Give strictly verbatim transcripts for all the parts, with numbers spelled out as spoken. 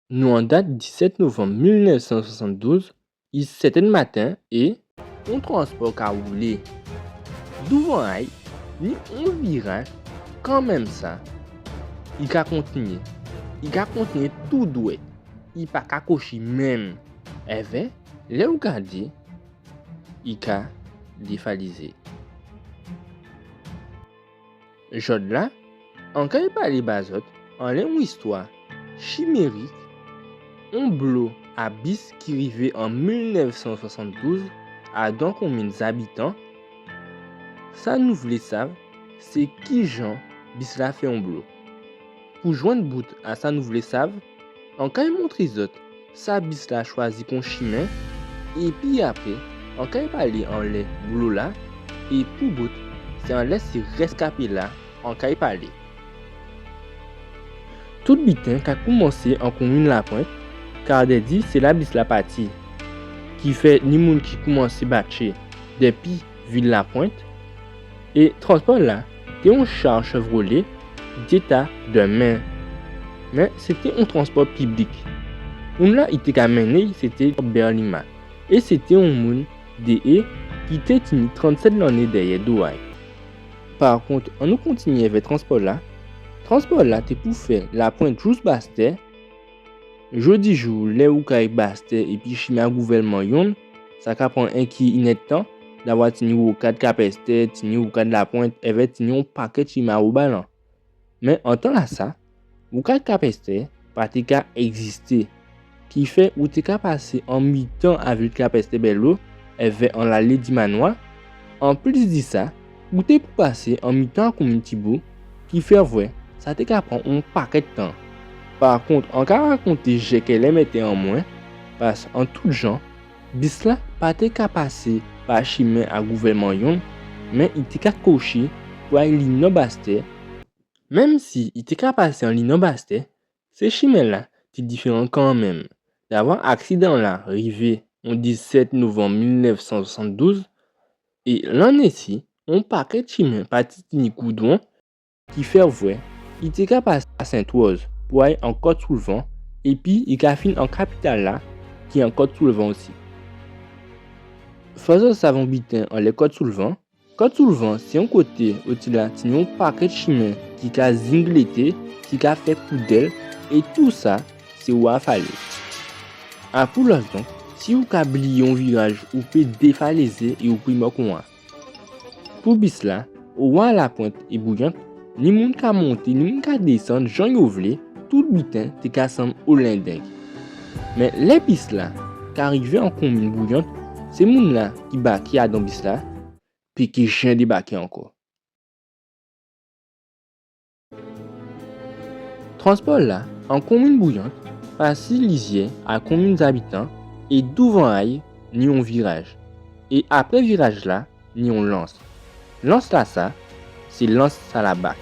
Nou an dat disèt novanm mil nèf san swasanndouz, i sèt è maten é on transpò ka woulé. Douvan a'y, ni on viraj, kanmenm sa, i ka kontinyé. I ka kontinyé tou dwèt. I pa ka kochi menm. Èvè, lè ou gadé, i ka défalizé. Jòdla, an kay palé ba zòt anlè on istwa chimérik, on blo a bis ki rivé an mil nèf san swasanndouz adan konmin Zabitan. Sa nou vlé sav, sé kijan bis-la fè on blo. Pou jwenn bout a sa nou vlé sav, an kay montré zòt sa bis-la chwazi kon chimen, épi apré, an kay palé anlè blo-la, é pou bout, sé anlè sé rèskapé-la an kay palé. Tout biten ka koumansé an konmin Lapwent, kardèdi sé la bis-la pati. Kifè ni moun ki koumansé batjé dépi vil Lapwent, é transpò-la té on cha Chevrolet ki té ta dé men. Mé sé té on transpò piblik. Moun-la i té ka menné, sé té Berlima. É sé té on moun dé é ki té tini trannsèt lanné dèyè do a'y. Parkont, annou kontinyé avè transpò-la. Transpò-la té pou fè Lapwent jous Bastè. Jòdijou, lè ou kay Bastè épi chimen a Gouvèlman yonn, sa ka pran enki inèdtan, davwa tini wokad Kapèstè, tini wokad Lapwent, èvè tini on pakèt chimen a Wobalan. Mé an tan-lasa, wokad Kapèstè pa té ka ègzisté. Kifè ou té ka pasé an mitan a vil Kapèstè Bèlo, èvè an lalé Dimanwa. Anplis di sa, ou té pou pasé an mitan a konmin Tibou, kifè vwè sa té ka pran on pakèt tan. Parkont, an ka rakonté jèkèlè mètè an mwen, pas an tout jan, bis-la pa té ka pasé pa chimen a Gouvèlman yonn, mé i té ka kochi pou ay li Nò Bastè. Menm si i té ka pasé an li Nò Bastè, sé chimen-la té diféran kanmenm. Davwa aksidan-la rivé on disèt novanm mil nèf san swasanndouz, é lanné-si, on pakèt chimen pa té tini goudwon, kifè vwè i té ka pasé a Sentwòz pou ay an Kòt-sou-Lvan, épi i ka fin an kapital-la, ki an Kòt-sou-Lvan osi. Fò zòt sav on biten anlè Kòt-sou-Lvan. Kòt-sou-Lvan sé on koté otila tini on pakèt chimen ki ka zinglété, ki ka fè poudèl, é tousa sé owa falèz. Apoulòs donk, si ou ka bliyé on viraj, ou pé défalézé é ou pé mò kon sa. Pou bis-la, owa Lapwent é Bouyant, ni moun ka monté, ni moun ka désann, jan yo vlé, tout biten té ka sanm olendeng. Mé lè bis-la ka rivé an konmin Bouyant, sé moun-la ki baké adan bis-la, pé ké jen débaké ankò. Transpò-la, an konmin Bouyant, pasi lizyè a konmin Zabitan, é douvan a'y, ni on viraj. É apré viraj-la, ni on lans. Lans-lasa, sé Lans a Labak,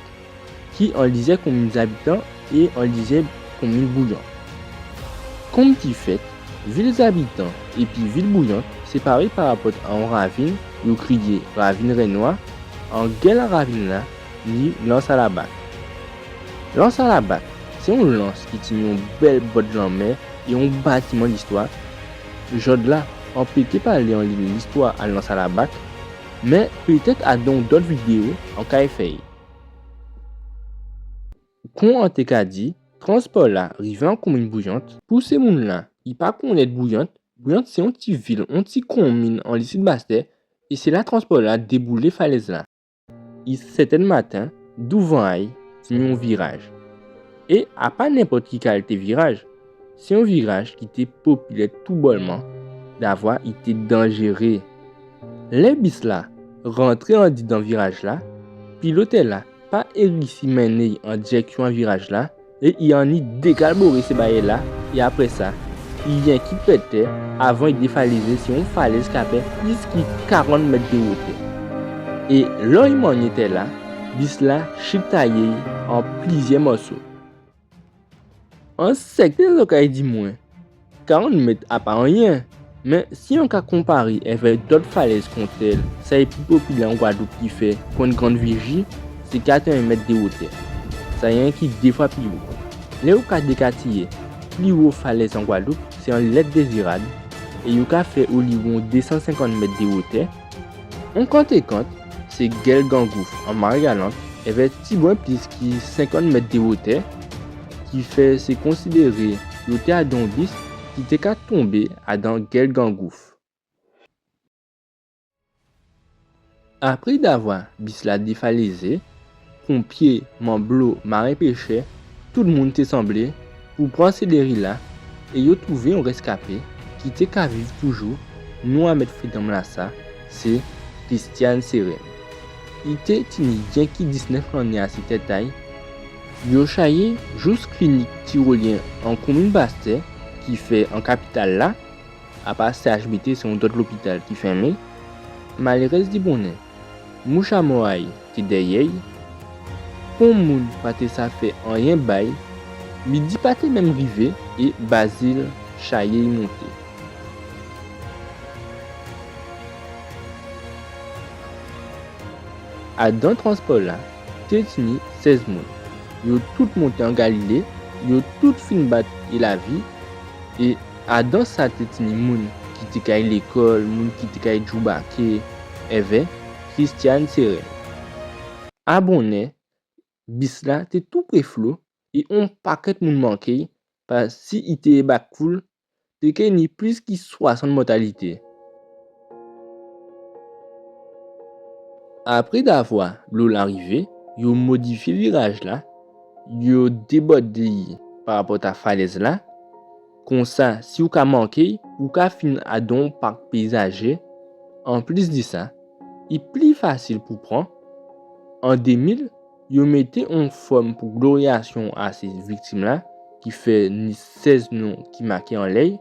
ki an lizyè konmin Zabitan é an lizyè konmin Bouyant. Kon ti fèt, vil Zabitan épi vil Bouyant séparé parapòt a on ravin yo kriyé ravin Rènwa. An gèl a ravin-la, ni Lans a Labak. Lans a Labak, sé on lans ki tini on bèl bòdlanmè é on batiman listwa. Jòdla, an pé ké palé anlè listwa a Lans a Labak, mé pétèt adan on dòt vidéyo an kay fè'y. Kon an té ka di, transpò-la rivé an konmin Bouyant. Pou sé moun-la ki pa konnèt Bouyant, Bouyant sé on ti vil, on ti konmin an Lisid Bastè, é sé la transpò-la déboulé falèz-la. I sèt è maten, douvan a'y, tini on viraj. É a pa nenpòt ki kalité viraj, sé on viraj ki té popilè toubòlman, davwa i té danjéré. Lè bis-la rantré andidan viraj-la, pilotè-la pa érisi mennen'y an dirèksyon a viraj-la, é i annik dékalboré sé baryè-la, é apré sa, i yenki pèd tè avan i défalézé si on falèz ka fè plis ki karant mèt dè wotè. É lè i mannyé tè-la, bis-la chiktayé'y an plizyè mòso. An sèten zòt kay di mwen, karant mèt a pa anyen, mé si an ka konparé avèk dòt falèz kontèl, sa ki pli popilè an Gwadloup ki fè Pwent Grann Viji, sé katrèven mèt dè wotè. Sa yenki dé fwa pli wo. Lè ou ka dékatiyé pli wo falèz an Gwadloup, sé an Lèt Dézirad, é yo ka fè oliwon dé san senkant mèt dè wotè. On kantékant, sé Gèl Gangouf an Marigalant, èvè tibwen plis ki senkant mèt dè wotè, ki fè sé konsidéré yo té adan on bis ki té ka tonbé adan Gèl Gangouf. Apré davwa bis-la défalézé, ponpyé, manblo, maren-péchè, tout moun té sanblé pou pran sé débri-la, é yo twouvé on rèskapé ki té ka viv toujou. Non a mèt fidam-lasa, sé Christiane Sérène. I té tini yenki diznèf lanné asi tèt a-y. Yo chayé-y jous klinik Tirolien an komin Bastè, ki fè an kapital-la, apa C H B T, sé on dòt lopital ki fèmé. Malérèz di bonnè, mouch a mò a-y té dèyè-y. Pon moun pa té sa fè anyen ba-y. Midi pa té menm rivé é Bazil chayé-y monté. Adan transpò-la, té tini sèz moun. Yo tout monté an Galilé, yo tout fin bat é lavi, é adan sa té tini moun ki té kay lékòl, moun ki té kay djoubaké, èvè Christiane Sérène. A bonnè, bis-la té toupré flo, é on pakèt moun manké, pas si i té bat foul, té ké ni plis ki swasant mòtalité. Apré davwa blo-la rivé, yo modifyé viraj-la, yo débòdé-y parapòt a falèz-la. Konsa, si ou ka manké-y, ou ka fin adan on pak péyizajé. Anplis di sa, i pli fasil pou pran. An dé mil, yo mété on fòm pou gloriyasyon a sé viktim-la, ki fè ni sèz non ki maké anlè-y,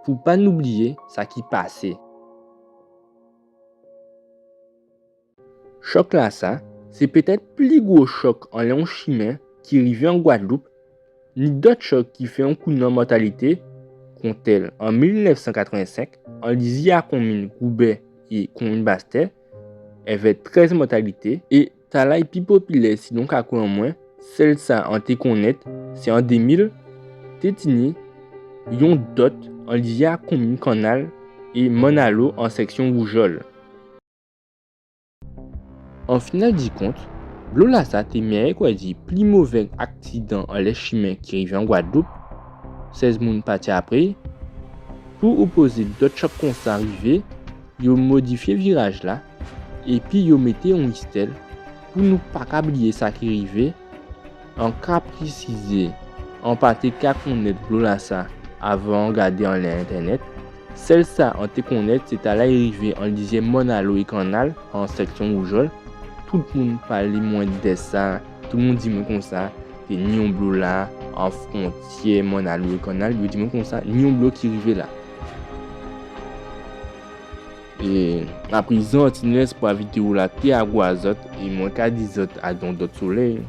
pou pa nou bliyé sa ki pasé. Chòk-lasa, sé pétèt pli gwo chòk anlè on chimen ki rivé an Gwadloup. Ni dòt chòk ki fè on kou nan mòtalité, kontèl an mil nèf san katrèvensenk, an lizyè a konmin Goubè é konmin Bastè, èvè trèz mòtalité, é tala-y pi popilè, si nou ka kwè an mwen, sèl sa an té konnèt, sé an dé mil, té tini on dòt an lizyè a konmin Kannal é Mòn Alo an sèksyon Woujòl. An final di kont, blo-lasa té mèyè kwè di pli mové aksidan anlè chimen ki rivé an Gwadloup. Sèz moun pati apré. Pou opozé dòt chòk konsa rivé, yo modifyé viraj-la, épi yo mété on istèl pou nou pa ka bliyé sa ki rivé. An ka présizé, an pa té ka konnèt blo-lasa avan an gadé anlè entènèt. Sèl sa an té konnèt, sé tala i rivé an lizyè Mòn Alo é Kannal, an sèksyon Woujòl. Tout moun palé mwen dè sa, tout moun di mwen konsa, té ni on blo la, an fwontyè Mòn Alo é Kannal, yo di mwen konsa, ni on blo ki rivé la. É, aprézan, an tini lèspwa vidéo-la té a gou a zòt, é mwen ka di zòt a on dòt solèy.